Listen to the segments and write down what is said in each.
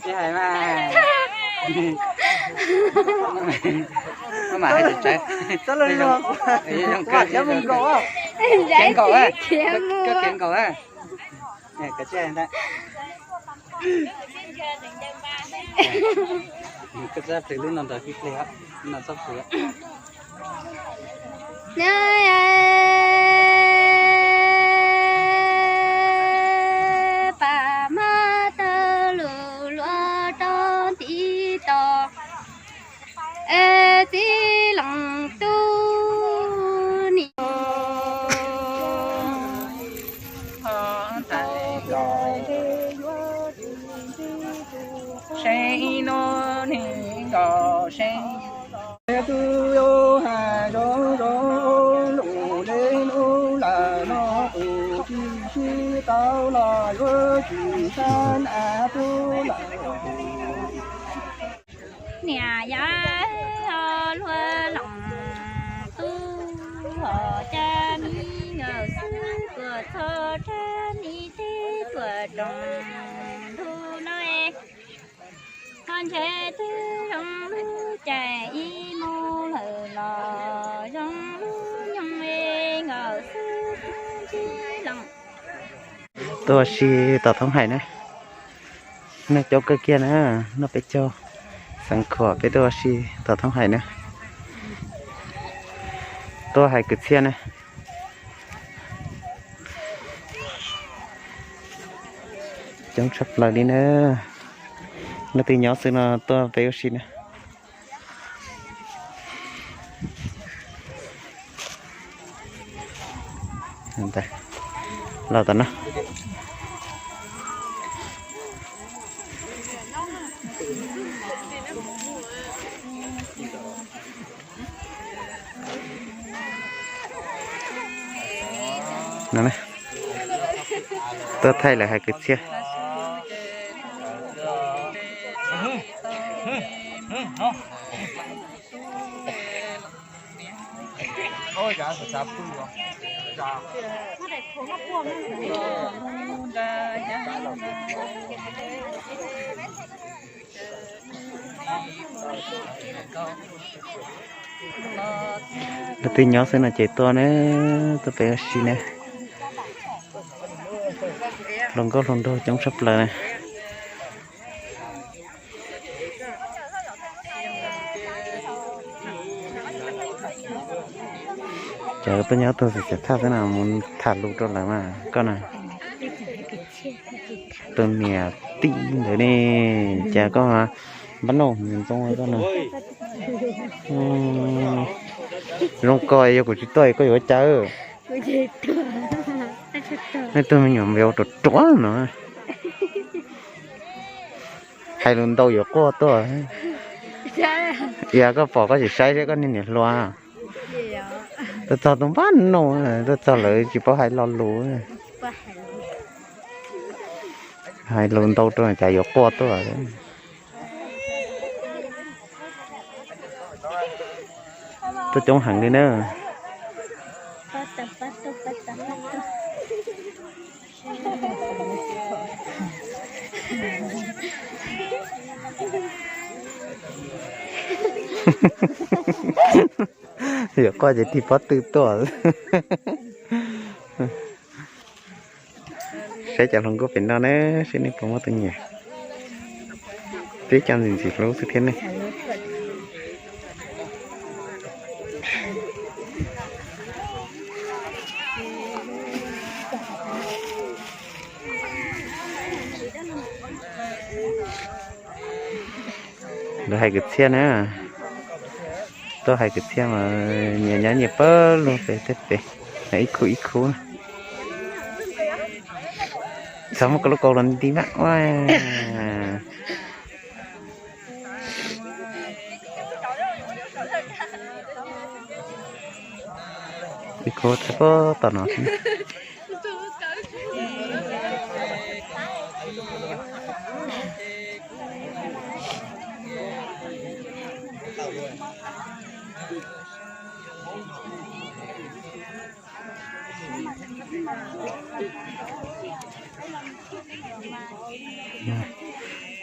Tsis hais mas. Koj mam hais tsis tseeb. Koj khiav nkaus, koj khiav nkaus. Koj txhob plhws lub no ntawd, lub no txhob plhws. Pab mab tawg lus luag rau ntiv tos, es txiv Loos tub nim. Seeb ib hnub neeg nkaus seeb. Twb yuav hais zoo zoo lus le lub lawm no, tus tsis sib tau los yuav tsis sab na tub lawm. Niam yau, luag Loos tub hos cab mi nkawd xwb, tuaj txog rab mi teb tuaj roos ntuj no es, ho ntshe twb zoo lub caij ib mus lawm los zoo lub nyoog es nkawd xwb tub tsis Loos. Tuaj ua si tom thoob hais na. Noj coob kawg kiag na, noj peb caug, xeev khuam peb tuaj ua si tom thoob hais na. Tuaj hais kwv txhiaj na. Coob tshaj plaws li na. Leej twg nyob xwb no tuaj peb ua si na. Los tom no. No, tuaj thaij lawv hais kwv txhiaj. Leej twg nyob xwb no ces tuaj na, tuaj peb ua si na. Hluas nkauj hluas nraug coob tshaj plaws na. Cov tuaj nyob tuaj xav thaj xwb na, mus tham lus rau lawv mas koj na. Tus niam tij ntawd ne, cas koj npab noj ntxoo koj na. Zoo ko yog kuv tsis tuaj koj yuav ua cas. Nej tus me nyuam npia ruam ruam no. Hais lus ntau yuav quaj tuaj. Yog koj pom koj tsis saib seb koj niag niam hluas. Tuaj txog tus npab noj, tuaj txog lawv tsis paub hais lo lus. Hais lus ntau rau cas yuav quaj tuaj. Tuaj coob heev li na. Yuav quaj ces tig pob tw tuaj. Saib cov hluas nkauj pem no na, seb nej puas muaj tus nyiam. Twb cov ntxim ntxim hlub xwb thiab ne. Lawv hais kwv txhiaj na. Tuaj hais kwv txhiaj mas nyias nyob nyias pawg lug pem tej pem, ib khub ib khub. Txhob muab koj lub kaus los nti mas ua. Ib khub txhob tom no.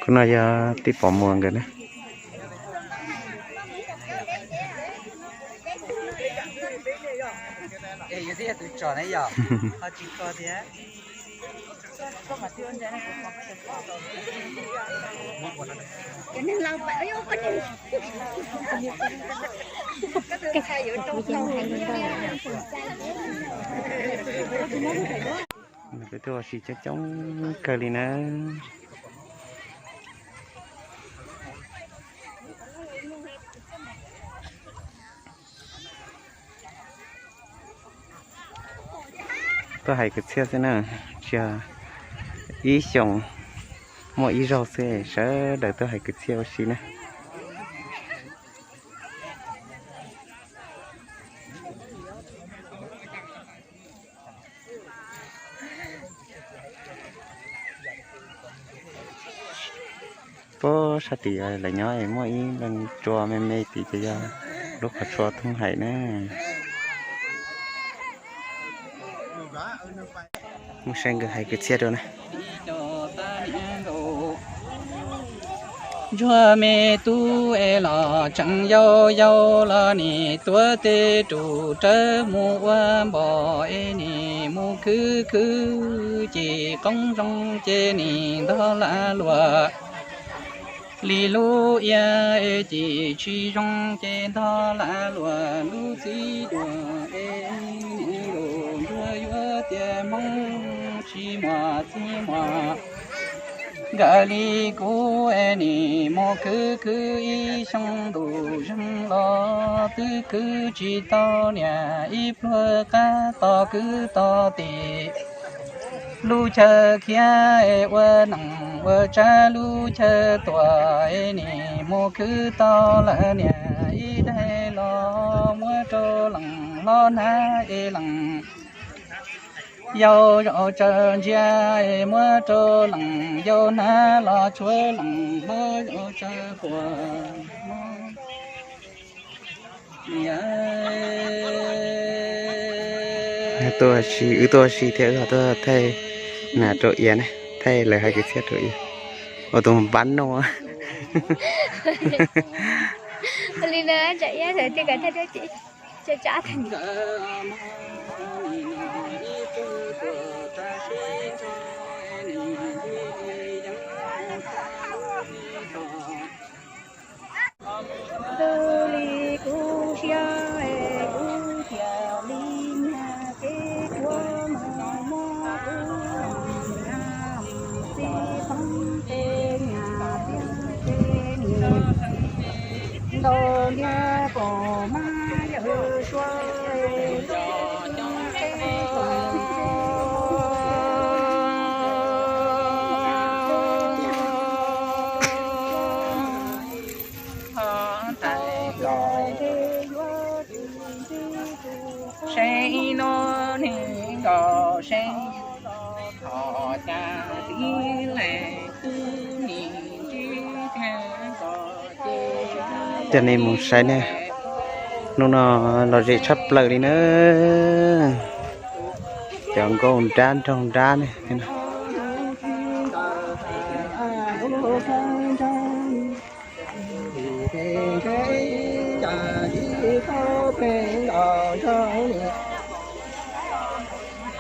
Khub no yog tij Pov Muas nkawd na. Peb tuaj ua si coob coob kawg li na. Tuaj hais kwv txhiaj xwb na, tsis yog ib xyoos muaj ib zaug xwb, sawv daws tuaj hais kwv txhiaj ua si na. Puag sab tim lawv nyob muaj ib leeg tsua me me tim ces yog lub qhov tsua Thoob Haim na. Mus saib nkawd hais kwv txhiaj rau na. Ntsuag me tub es los tseem yau yau los nim tuav tej rus rawv mus ua npom es nim mus khwv khwv ces qoob zoo ces nim ntog lam luam. Li lub iab es ces tsis zoo ces ntog lam luam lub txiv duam es nim nkaus ntsuag yuav tias Hmoob tsis muaj txiv muaj. Nkawd li kuv es nim mus khwv khwv ib xyoo ntuj zeeg los twb khwv tsis tau niam ib pluag qab tos kwv tos tim. Lub chaw khiav es ua neej ua tsav lub chaw tuam es nim mus khwv tau lawm niam ib daig los muab rau leej hlob hnav es leej yau zaum tsaws ntsia es muab rau leej yau hnav los tshuav leej hlob zaum tsaws quas. Tuaj si, wb tuaj si thiab wb ho tuaj thaij nas rau Iab na, thaij lawv hais kwv txhiaj rau Iab. Ua tus npab noj. Li no tsam Iab sawv tej kav thaj dab tsi tsa tsab. Xws li kuv siab es kuv thiaj li nyiag kev tuag mus muab kuv txiv poob tej nyuag tiaj tej niam ntau ntiag pom mab yawg suav. Seb ib hnub neeg nkaus seb thov cas tib leeg tib neeg ntsib thiab kom ces. Coj nej mus saib ne, hnub no los zem tshaj plaws li na. Cov nkauj nrab nraug nrab ne.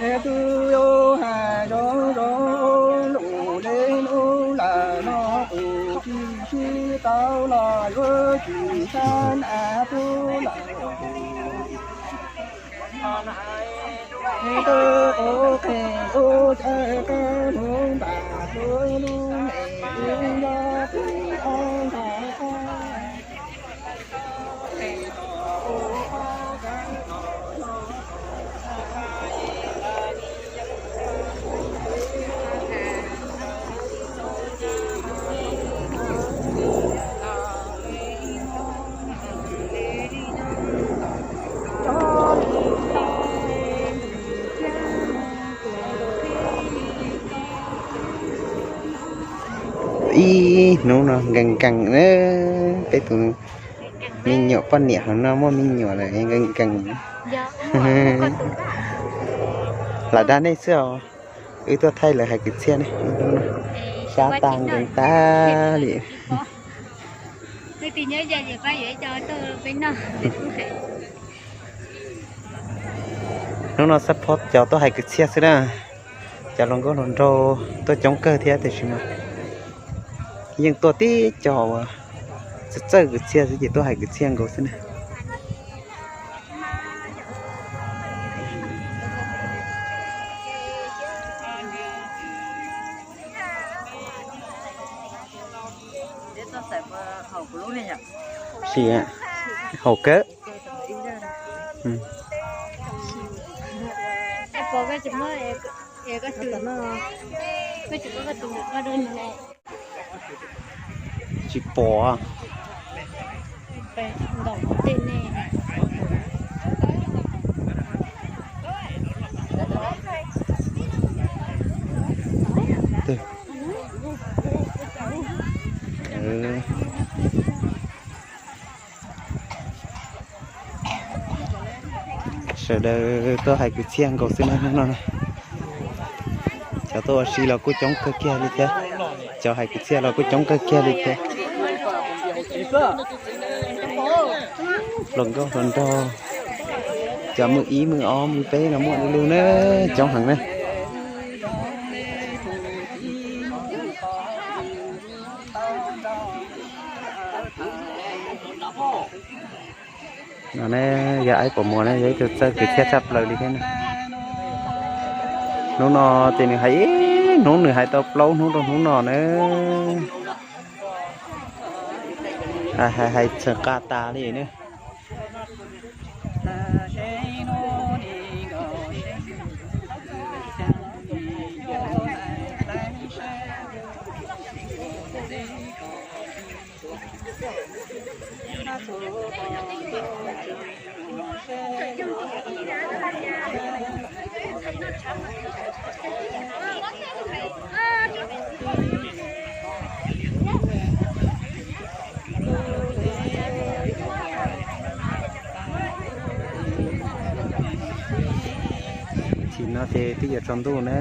Es tus yau hais zoo zoo lus le lub lawm no tus tsis sib tau los yuav tsis sab na tus lawm. Twb qub qees lub caij qab mus npam tus lub me ub nyob twb ob nrag qab. Ib hnub no nkees nkees na, peb tus me nyuam poj niam hauv no muaj me nyuam lawm nkees nkees. Lam dag nej xwb os, wb tuaj thaij lawv hais kwv txhiaj ne. Sab tas nkees tag li. Hnub no xab phob cov tuaj hais kwv txhiaj xwb na. Cov hluas nkauj hluas nraug tuaj coob kawg thiab tiam sis mas yeej tuaj tib co uas txawj txawj kwv txhiaj xwb ces tuaj hais kwv txhiaj nkaus xwb na. Sim, haum kawg. Tsis pom. Sawv daws tuaj hais kwv txhiaj nkaus xwb na hnub no na. Cov tuaj ua si los kuj coob kawg kiag li thiab. Cov hais kwv txhiaj los kuj coob kawg kiag li thiab. Hluas nkauj hluas nraug, cov mwj ib mwj ob mwj peb los muaj du lug na, coob heev na. No ne, yog Aib Pov Muas ne yog ib tug txawj kwv txhiaj tshaj plaws li thiab na. Hnub no ces nws hais ib hnub nws hais tau plaub hnub rau hnub no na. Hais hais txawm qa tas li na. Chim no ces twb yuav tsaus ntuj na.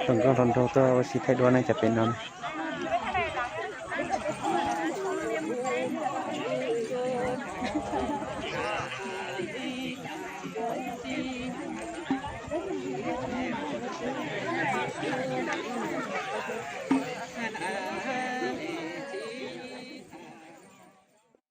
Hluas nkauj hluas nraug tuaj ua si thaij duab ne, cov pem no.